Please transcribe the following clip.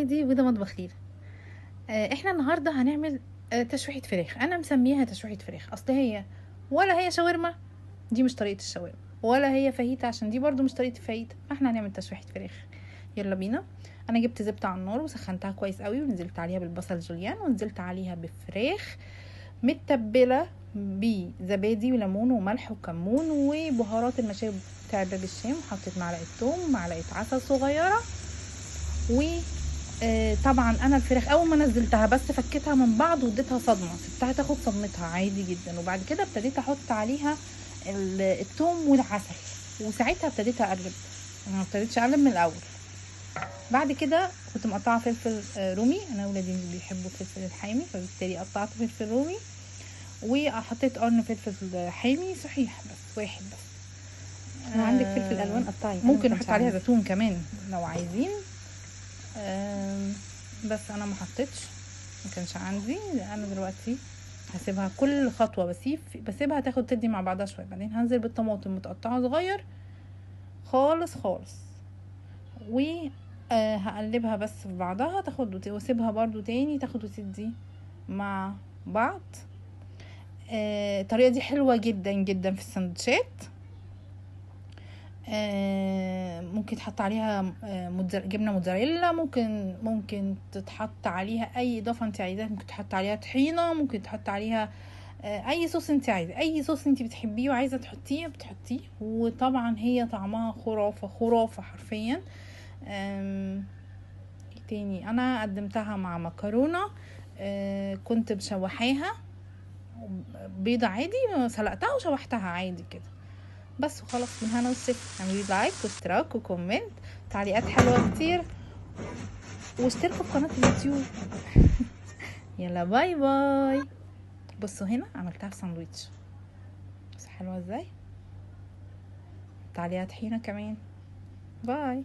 هنادي وده مطبخ ليلى. احنا النهارده هنعمل تشويحه فراخ. انا مسميها تشويحه فراخ، اصل هي ولا هي شاورما، دي مش طريقه الشاورما، ولا هي فاهيتا عشان دي برضو مش طريقه الفاهيتا، فاحنا هنعمل تشويحه فراخ. يلا بينا. انا جبت زبدة على النار وسخنتها كويس قوي، ونزلت عليها بالبصل جوليان، ونزلت عليها بفراخ متبله بزبادي وليمون وملح وكمون وبهارات المشاوي بتاع باب الشام، وحطيت معلقه ثوم ومعلقة عسل صغيرة. وطبعا انا الفراخ اول ما نزلتها بس فكيتها من بعض واديتها صدمة، سبتها تاخد صدمتها عادي جدا، وبعد كده ابتديت احط عليها الثوم والعسل، وساعتها ابتديت اقلب. انا ما ابتديتش اقلب من الاول. بعد كده كنت مقطعه فلفل رومي، انا ولادي مش بيحبوا الفلفل الحامي فبالتالي قطعت فلفل رومي، وحطيت قرن فلفل حامي صحيح بس واحد بس. لو عندك فلفل الوان قطعي، ممكن احط عليها زيتون كمان لو عايزين، بس انا ما حطيتش، ما كانش عندي. انا دلوقتي هسيبها كل خطوة بسيبها تاخد تدي مع بعضها شوية، بعدين هنزل بالطماطم متقطعه صغير خالص خالص، و هقلبها بس في بعضها تاخد، واسيبها برضو تاني تاخد وتدي مع بعض. الطريقة دي حلوة جدا جدا في السندوتشات. ممكن تحط عليها جبنه موتزاريلا، ممكن تتحط عليها اي اضافه انت عايزاها، ممكن تحط عليها طحينه، ممكن تحط عليها اي صوص انت عايزه، اي صوص انت بتحبيه وعايزه تحطيه بتحطيه. وطبعا هي طعمها خرافه خرافه حرفيا. تاني انا قدمتها مع مكرونه، كنت مشوحاها بيضة عادي، سلقتها وشوحتها عادي كده بس وخلاص. من هنا والشفا. اعملوا like واشتراك و comment، تعليقات حلوة كتير، واشتركوا في قناة اليوتيوب. يلا bye bye. بصوا هنا عملتها في ساندويتش، بس حلوة ازاي، تعليقات طحينه كمان. bye.